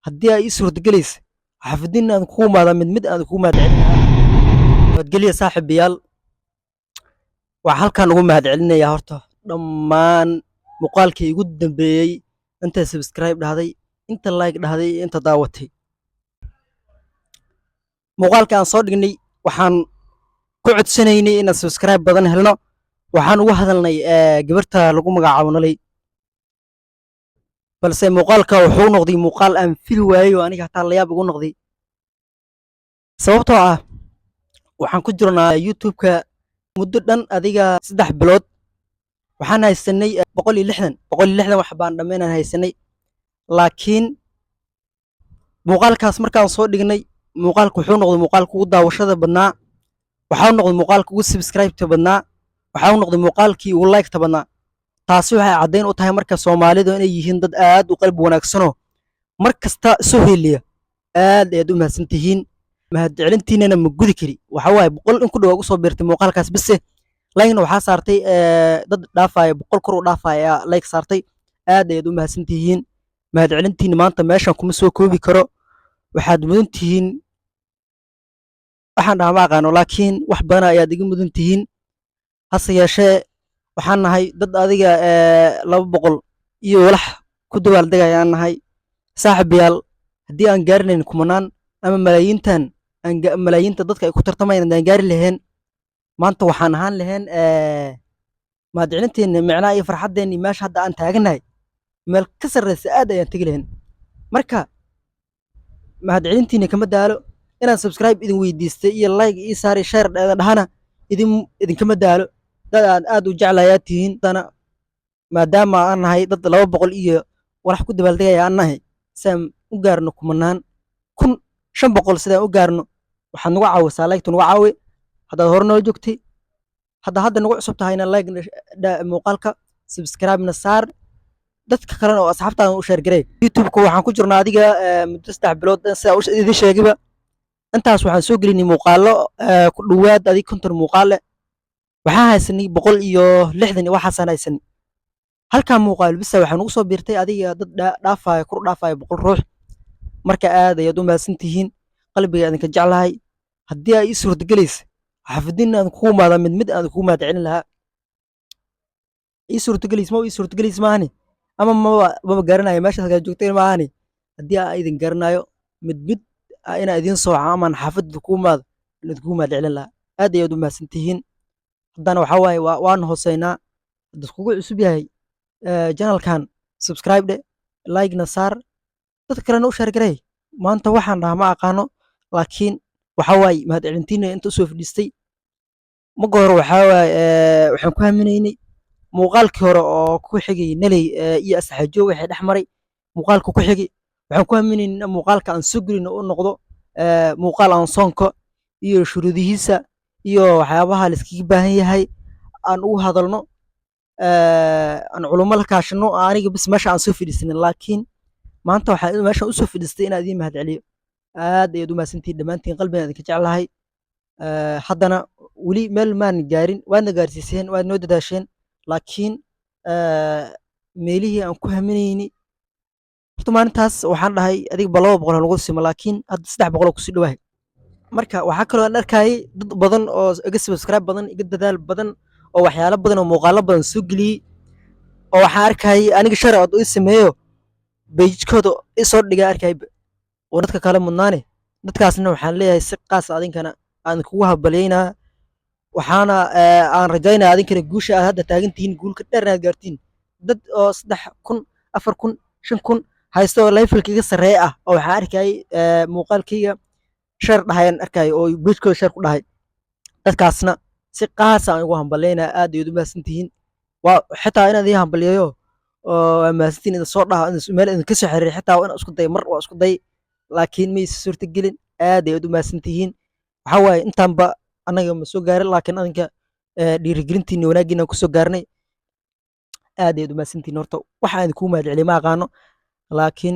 Haddii ay ii suurtagelaysa, xaafadiin aan kugu imaada, mid mid aan kugu mahadcelin lahaa. Nabadgelya, saaxiibayaal. Waxaa halkan ugu mahadcelinayaa horta dhammaan muuqaalkii igu dambeeyey inta subscribe dhahday, inta like dhahday iyo inta daawatay. Muuqaalka aan soo dhignay waxaan ku codsanaynay inaan subscribe badan helno. Waxaan ugu hadalnay gabarta lagu magacaabo Naley, balse muuqaalka wuxuu noqday muuqaal aan fili waayey oo aniga hataa layaab igu noqday, sababtoo ah waxaan ku jirnaa YouTube-ka muddo dhan adiga 3 bilood. Waxaan haysanay 160, 160 wax baan dhammaynaan haysanay. Laakiin muuqaalkaas markaan soo dhignay, muuqaalka wuxuu noqday muuqaalka ugu daawashada badnaa, waxaa noqday muuqaalka ugu subscribe-ta badnaa, waxaa noqday muuqaalkii ugu like-ta badnaa. Taasi waxay caddayn u tahay marka Soomaalidu inay yihiin dad aad u qalbi wanaagsanoo mar kasta soo heliya. Aad ayaad u mahadsan tihiin, mahadcelintiinana ma gudi kari. Waxa waaye 100 in ku dhow ugu soo biirtay muuqaalkaas bise. Like-na waxaa saartay dad dhaafaya 100, kor u dhaafaya ayaa like saartay. Aad ayaad u mahadsan tihiin. Mahadcelintiina maanta meeshan kuma soo koobi karo. Waxaad mudan tihiin, waxaan dhahaa ma aqaano, laakiin wax badan ayaad iga mudan tihiin. Hase yeeshee waxaan nahay dad adiga 200 iyo walax ku dabaaldegayaan nahay. Saaxiibayaal, haddii aan gaarinayn kumanaan ama malaayiintan malaayiinta dadka ay ku tartamayaan, haddaan gaari lahayn, maanta waxaan ahaan lahayn mahadcelinteena micnaha iyo farxaddeenni meesha hadda aan taaganahay meel ka sarreysa aad ayaan tegi lahayn. Marka mahadcelintiina kama daalo. Inaan subscribe idin weydiistay iyo like ii saari, share dhahana idinkama daalo. Dad aan aad u jeclayaa tihiin. Dana maadaama aan nahay dad 200 iyo walax ku dabaaldegaya aan nahay, si aan u gaarno kumanaan kun, 500 sidaan u gaarno, waxaad nagu caawisaa like-ta. Nagu caawi haddaad hore noola joogtay. Hadda nagu cusub tahayna, like muuqaalka, subscribe-na saar, dadka kalena oo asxaabtaada u share garey. YouTube-ka waxaan ku jirnaa adiga muddo 3 bilood. Sidaa idin sheegayba, intaas waxaan soo gelinay muuqaalo ku dhowaad adiga 50 muuqaale. Waxaan haysanay 160 iyo waxaasaan haysanay. Halkaa muuqaal bisa waxaa nagu soo biirtay adiga dad dhaafaya, kor u dhaafaya 100 ruux. Marka aad ayaad u mahadsan tihiin, qalbiga idinka jeclahay. Haddii ay ii suurtagelaysa, xaafadiin aan kugu imaada, mid mid aan kugu mahad celin lahaa. Ii suurtagelaysa ma ii suurtagelaysa maahani, ama maba garanayo meesha halkaad joogteen maahani. Haddii aan idin garanayo, mid mid inaan idin sooco amaan xaafadda kugu imaado, aan idinkugu mahad celin lahaa. Aad ayaad u mahadsan tihiin. Haddana waxaa waaye waan hooseynaa. Hadduu kugu cusub yahay channelkan, subscribe dhe, like-na saar, dadka kalena u share garey. Maanta waxaan dhahaa ma aqaano, laakiin waxaa waaye mahad celintiina inta usoo fadhiistay. Marka hore waxaa waaye waxaan ku haminaynay muuqaalkii hore oo ku xigay Naley iyo Asxaajo waxay dhex maray. Muuqaalka ku xigay waxaan ku haminaynay in muuqaalka aan soo gelino u noqdo muuqaal aan soonka iyo shuruudihiisa iyo waxyaabaha la iskaga baahan yahay aan ugu hadalno, aan culummo la kaashano, aniga bis meesha aan soo fadhiisanin. Laakiin maanta waxaan meeshan usoo fadhiistay inaan idiin mahad celiyo. Aad ayaad u mahadsantihiin dhammaantiin, qalbigaan idinka jeclahay. Haddana weli meel maan gaarin. Waadna gaarsiiseen, waad noo dadaasheen, laakiin meelihii aan ku haminayni horta maalintaas waxaan dhahay adiga ba 200 ha lagu simo, laakiin hadda 300 oo kusii dhawahay. Marka waxaa kaloo aan arkayay dad badan oo iga subscribe badan, iga dadaal badan, oo waxyaalo badan oo muuqaalo badan soo geliyey, oo waxaan arkayay aniga share ood ii sameeyo, page-kooda i soo dhigay arkay oo dadka kale mudnaane. Dadkaasna waxaan leeyahay si qaas adinkana aan kugu habalyeynaa. Waxaana aan rajaynaya adinkana guusha aad hadda taagan tihiin guulka dheer inaad gaartiin. Dad oo 3000, 4000, 5000 haysta oo levelka iga sarreeya ah oo waxaan arkayay muuqaalkayga share dhahayaan arkay oo page-kooda share ku dhahay. Dadkaasna si qaas aan ugu hambalyeynaya. Aad ayaad u mahadsan tihiin. Waa xitaa inaan idiin hambalyeeyo oo waa mahadsantihiin idin soo dhaha, meel idinka soo xiriiray, xitaa waa inaan isku day, mar waa isku day, laakiin ma isa suurtagelin. Aad ayaad u mahadsan tihiin. Waxaa waaye intaanba annaga ma soo gaarin, laakiin adinka dhiirigelintiina, wanaaggiina kusoo gaarnay. Aad ayaad u mahadsantihiin. Horta waxaan idinku mahad celiyo ma aqaano, laakiin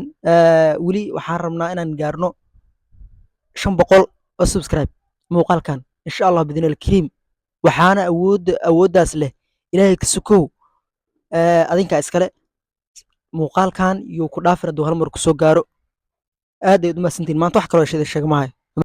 weli waxaan rabnaa inaan gaarno 500 oo subscribe muuqaalkan, insha Allah bidin alkariim. Waxaana awooddaas leh Ilaahay ka sokow adinkaa iskale. Muuqaalkan yuu ku dhaafin hadduu hal mar kusoo gaaro. Aad ay u mahadsantihiin. Maanta wax kaloo sheegmahayo.